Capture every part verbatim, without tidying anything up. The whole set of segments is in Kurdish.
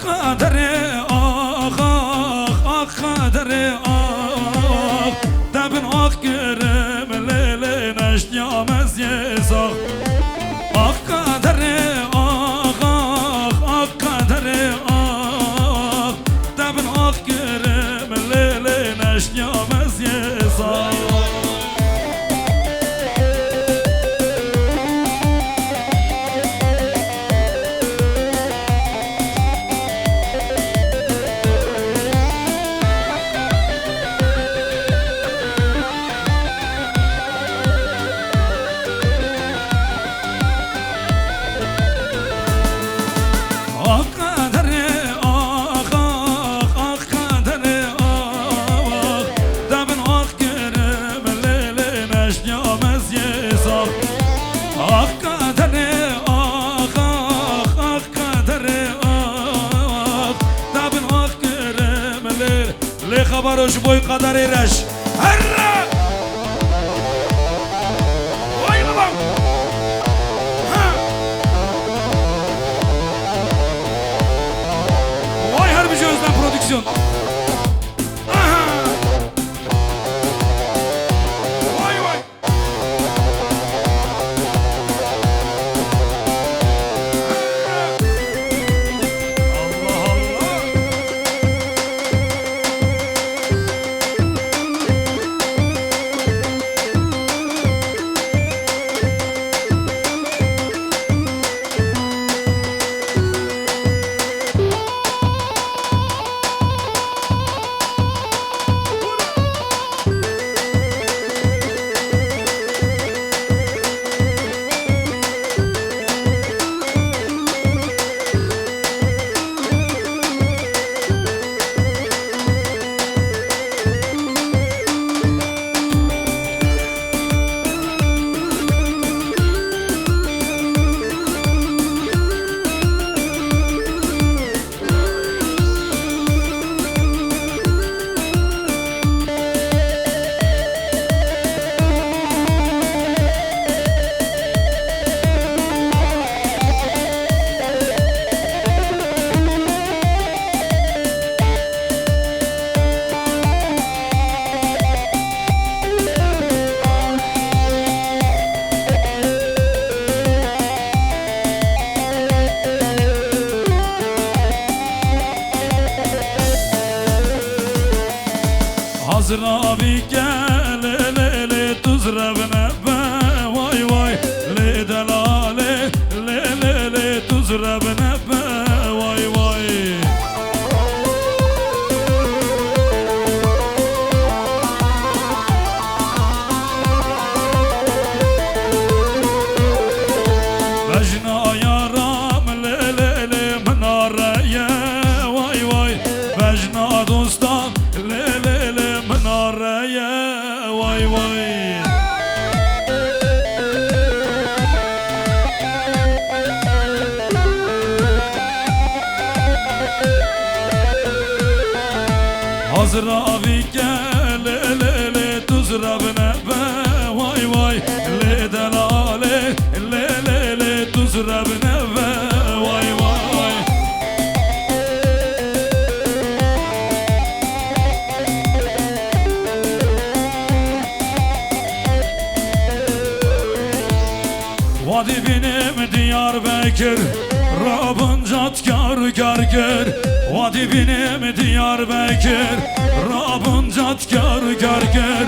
Qederê ax, ax, ax, qederê ax. Te bin ax kirim, lê, lê neştiyam ez yê sax. Ax, qederê ax, ax, ax, qederê ax. Te bin ax kirim, lê, lê neştiyam ez yê sax. Ax qederê ax, ax, ax qederê ax. Te bin ax kirim, lê, lê neştiyam ez yê sax. Ax qederê ax, ax, ax, ax qederê ax. Te bin ax kirim, lê, lê xebero ji bo qederê reş. Herre! Vay babam! Ha! Vay her bir Özlem prodüksiyon. Aha! Vay vay! Allah Allah! Hazra vî ke lê lê lê tu zirevne be, vay vay. Lê delalê lê lê lê tu zirevne be, vay vay. Bejna yaram lê lê lê minare ye, vay vay. Bejna dostan lê lê lê minare ye, vay vay. Hazra vî ke lê lê lê tu zirevne be, vay vay. Lê delalê lê lê lê tu zirevne be, vay vay. Wadî bînim Diyarbekir, rabin catkar kar kir. Wadî bînim Diyarbekir, rabin catkar kar kir.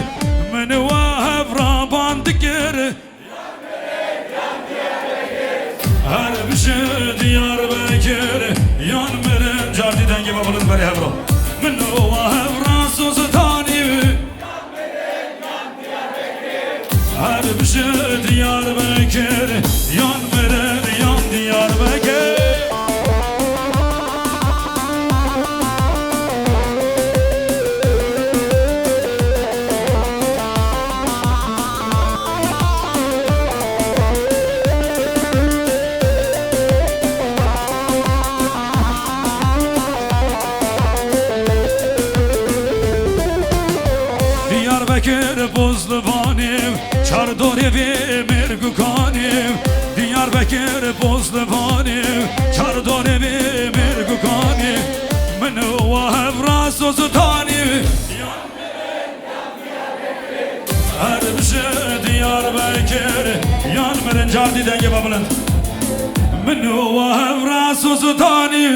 Min we hev raban dikir. Her bije Diyarbekir, yan mirin. Cardî dengê me bilind berê hevra. Min we hevra soz danî. Her bije Diyarbekir, yan mirin, yan Diyarbekir. Diyarbekir Bozlivanê, çar dorê vê mêrgukanê. Diyarbekir Bozlivanê, çar dorê vê mêrgukanê. Sultanî. Her bije Diyarbekir, yan mirin, cardî dengê me bilind. Min û we hevra Sultanî.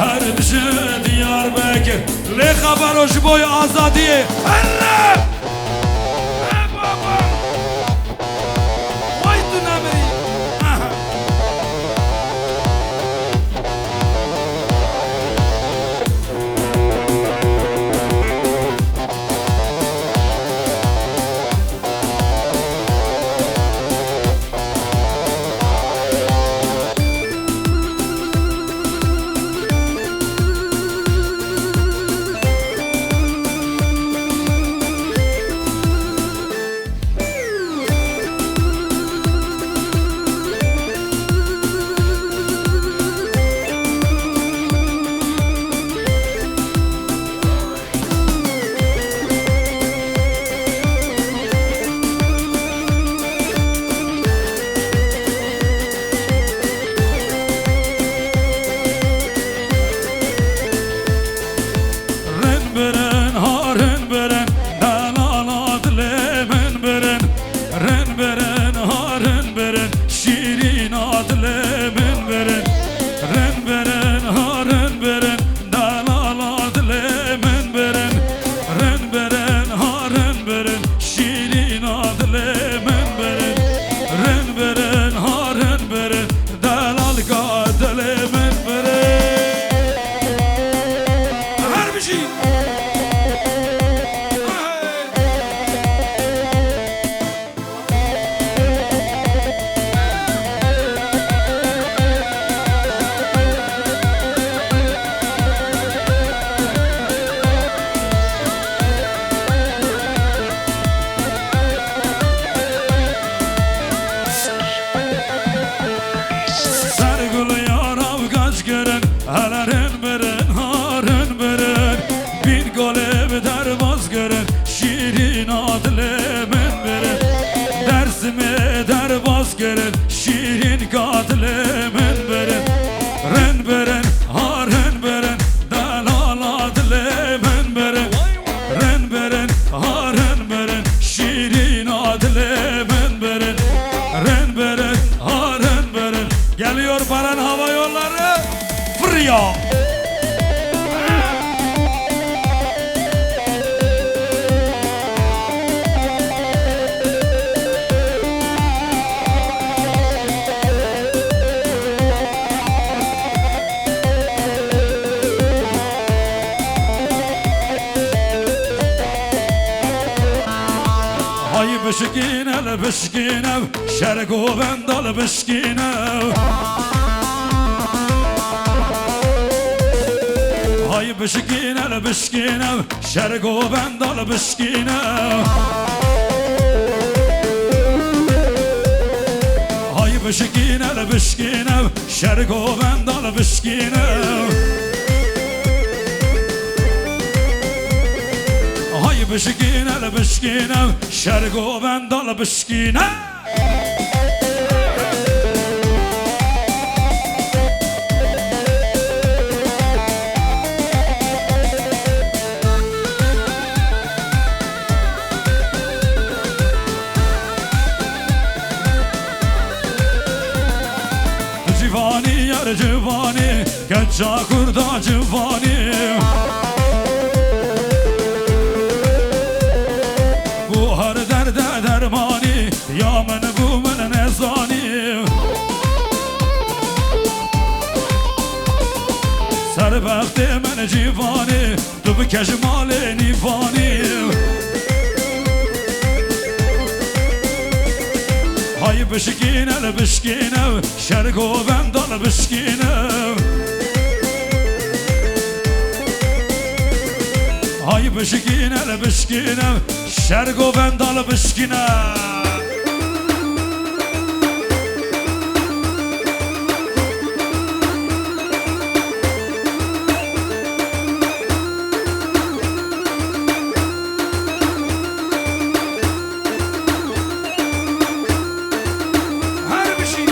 Her bije Diyarbekir. Lê xebero ji bo azadiyê. Herre! Hey baba! Vay tu nemirî! Aha! Rin birin, ha rin birin, delala dilê min birin. Rin birin, ha rin birin, şîrîna dilê min birin. Rin birin, ha rin birin, delala dilê min birin. Rin birin, ha rin birin, şîrîna dilê min birin. Rin birin, ha rin birin, delalka dilê min birin. Her bijî. Ser gul yara gaç girin, hele rin birin, ha rin birin. Bîn golê bi derbas girin, şîrîna dilê min birin. Dersimê derbas girin, şîrînka dilê min birin. Rin birin, ha rin birin, delala dilê min birin. Rin birin, ha rin birin, şîrîna dilê min birin. Rin birin, ha rin birin. Geliyor Baran Hava Yolları. Fırya. Hay bişkîne li bişkîne, şer govenda li bişkîne. Hay bişkîne li bişkîne, şer govenda li bişkîne. Hay bişkîne li bişkîne, şer govenda li bişkîne. Hay bişkîne li bişkîne, şer govenda li bişkîne. Civanî yar civanî, keça kurda civanî. Bû her derde dermanî, ya min bû min nezanî. Serbextê min civanî, tu bike ji malê nîvanî. Hay bişkîne li bişkîne, şer govenda li bişkîne. Hay bişkîne li bişkîne, şer govenda li bişkîne. Her bijî.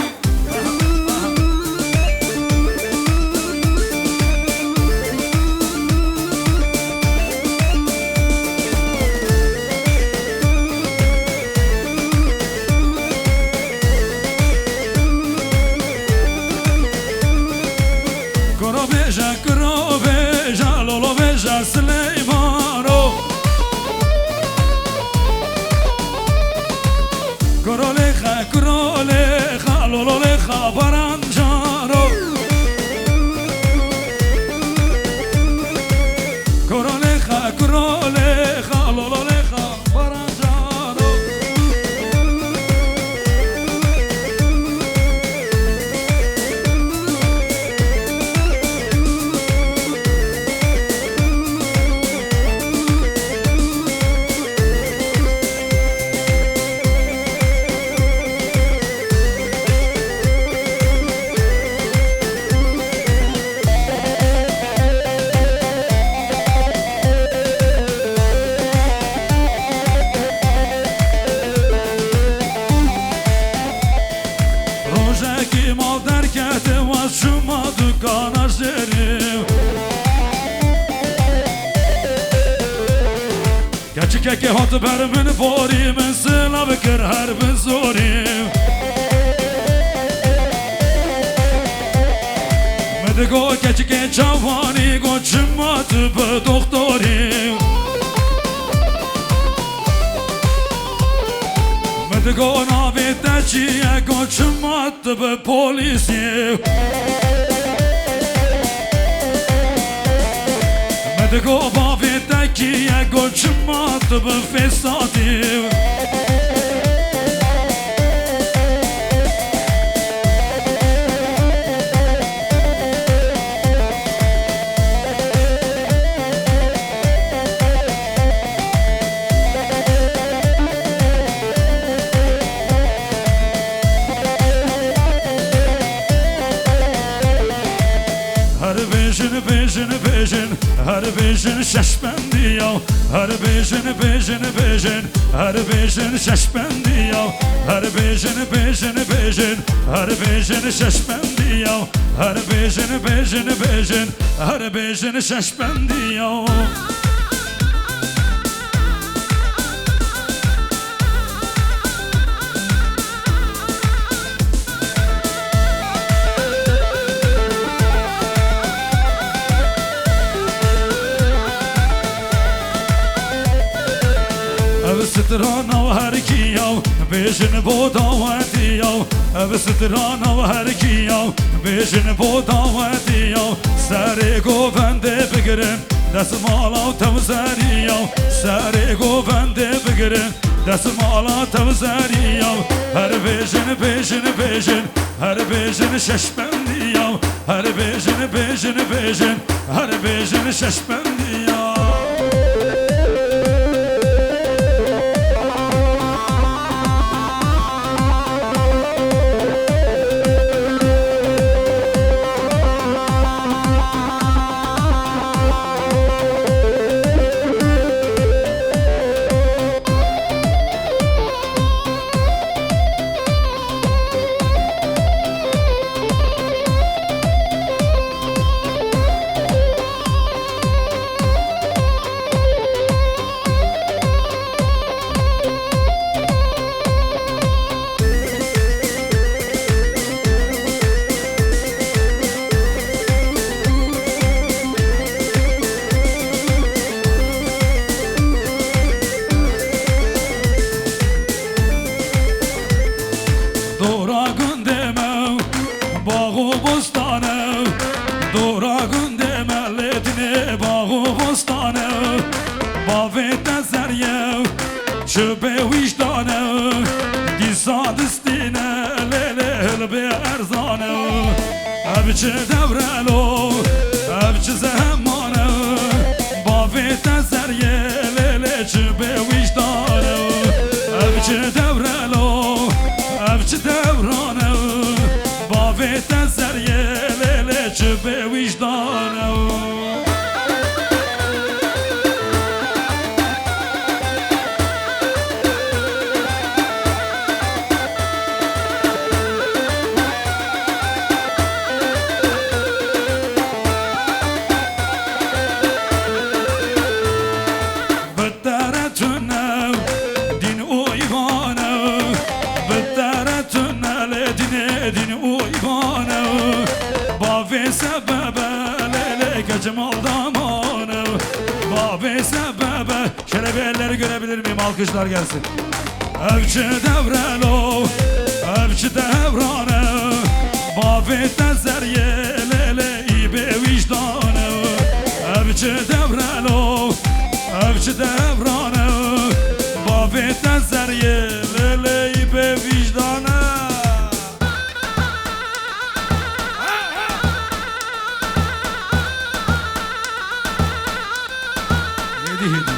Kurolê xa, lololê xa, barancaro. Kurolê xa, kurolê xa, lololê xa, barancaro. Rojekî mal derkete, waz çima dukana jêrî. Keçikekê hat ber min borî, min silav kir her bi zorî. Min digo keçikê çawanî, got çima tu bi doxtorî. Min digo navê te çi ye, got çima tu bi polîsî. Min digo bavê te kî ye, got çima tu bi fesadî. Her bêjin, bêjin, bêjin, her bêjin şeş bendiya. Her bêjin, bêjin, bêjin, her bêjin şeş bendiya. Her bêjin, bêjin, bêjin, her bêjin şeş bendiya. Her bêjin, bêjin, bêjin, her bêjin şeş bendiya. Ev strana her kiya, bêjin bo dawetiya. Ev strana her kiya, bêjin bo dawetiya. Serê govendê bigirin, destmala û tewzeriya. Serê govendê bigirin, destmala tewzeriya. Her bêjin, bêjin, bêjin, her bêjin şeş bendiya. Her bêjin, bêjin, bêjin, her bêjin şeş bendiya. Dora gundê me, bax û bostan e. Dora gundê me, lê dinê bax û bostan e. Bavê te zerye, çi bê wijdan e. Dîsa distîne, lê lê hilbê erzan e. Ev çi dewre lo, ev çi zeman e. Bavê te zerye, lê lê çi bê wijdan e. Ev çi dewre lo, ev çi dewran e. Bavê te zerye, lê lê çi bê wijdan e. Bi te re tune dîn û îman e, bi te re tune lê dînê dîn û îman e. Bavê sebebe lê lê keçim aldaman e. Bavê sebebe, şöyle bir elleri görebilir miyim? Alkışlar gelsin. Ev çi dewre lo, Ji devrane bavê te zeriyê lêleyî bê vîjdane. Hêdî hêdî.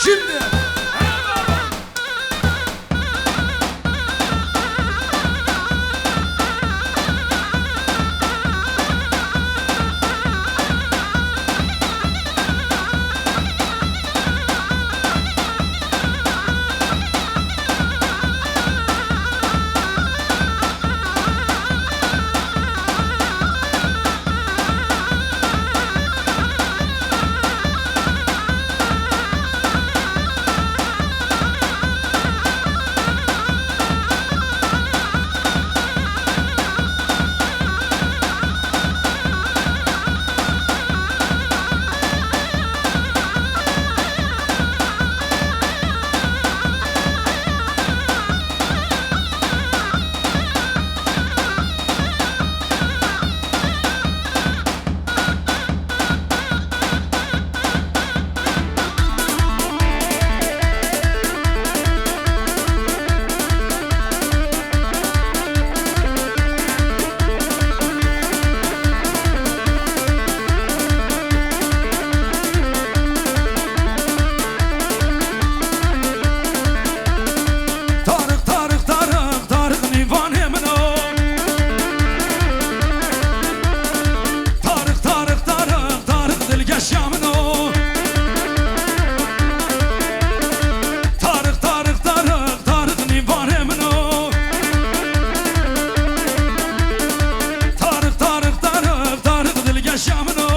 Şimdi. Tarık, Tarık, Tarık, Tarık nîvanê min o. Tarık, Tarık, Tarık, Tarık dilgeşa min o. Tarık, Tarık, Tarık, Tarık nîvanê min o. Tarık, Tarık, Tarık, Tarık dilgeşa min o.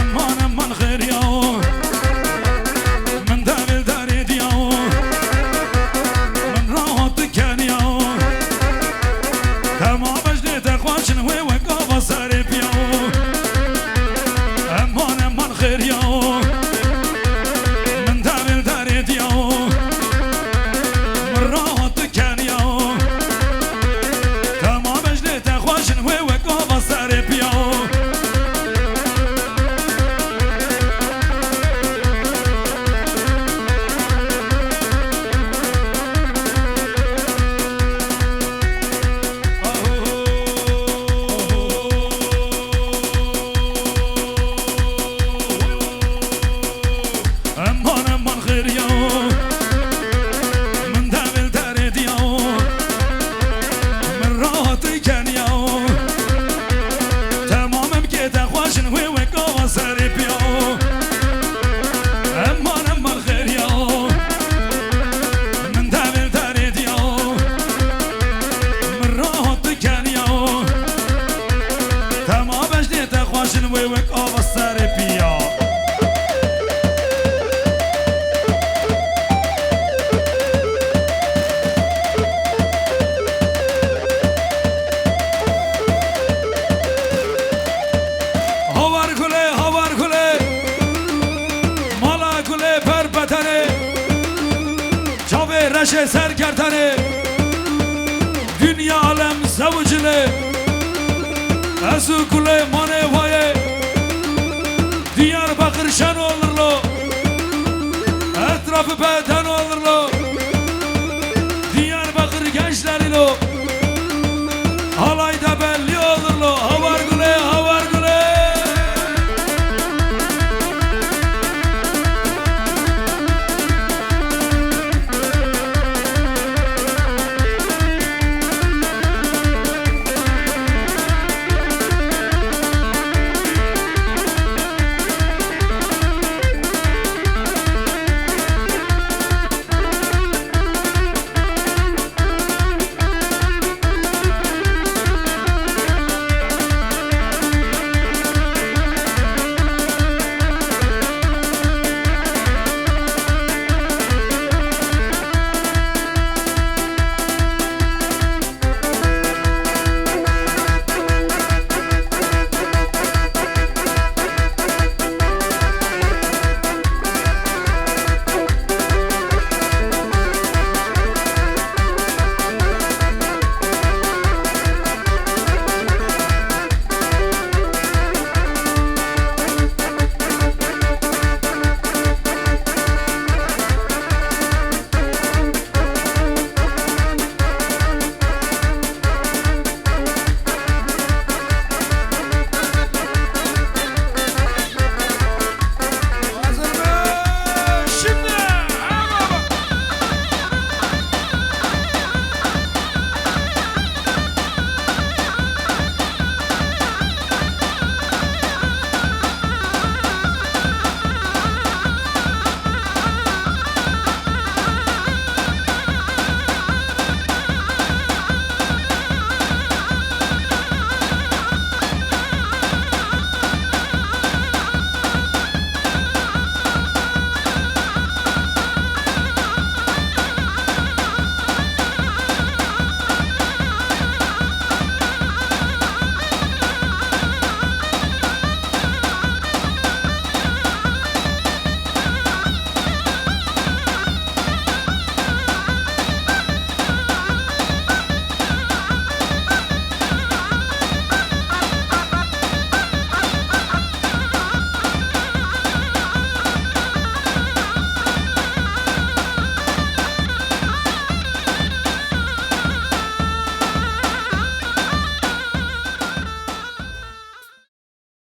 Eman, eman xêriya o. Min devil derê diya o. Min rahat dikeniya o. Hema bejnê te xweşin wê wek ava serê piya o. Eman, eman xêriya o. Min devil derê diya o. Min rahat dikeniya o. Hema bejnê te xweşin wê wek ava serê piya o. Eman, eman xêriya o. Min devil derê diya o. Min rahat keniya o. Temam em kê te xweşin wê wek ava serê piya o. Eman, eman xêriya o. Min devil derê diya o. Min rahat keniya o. Temam bejnê te xweşin wê wek ava serê piya. Sergertanê, dünya alem zewcile, ez û gulê manê wayê, Diyarbakır şen olurlo, etrafı bede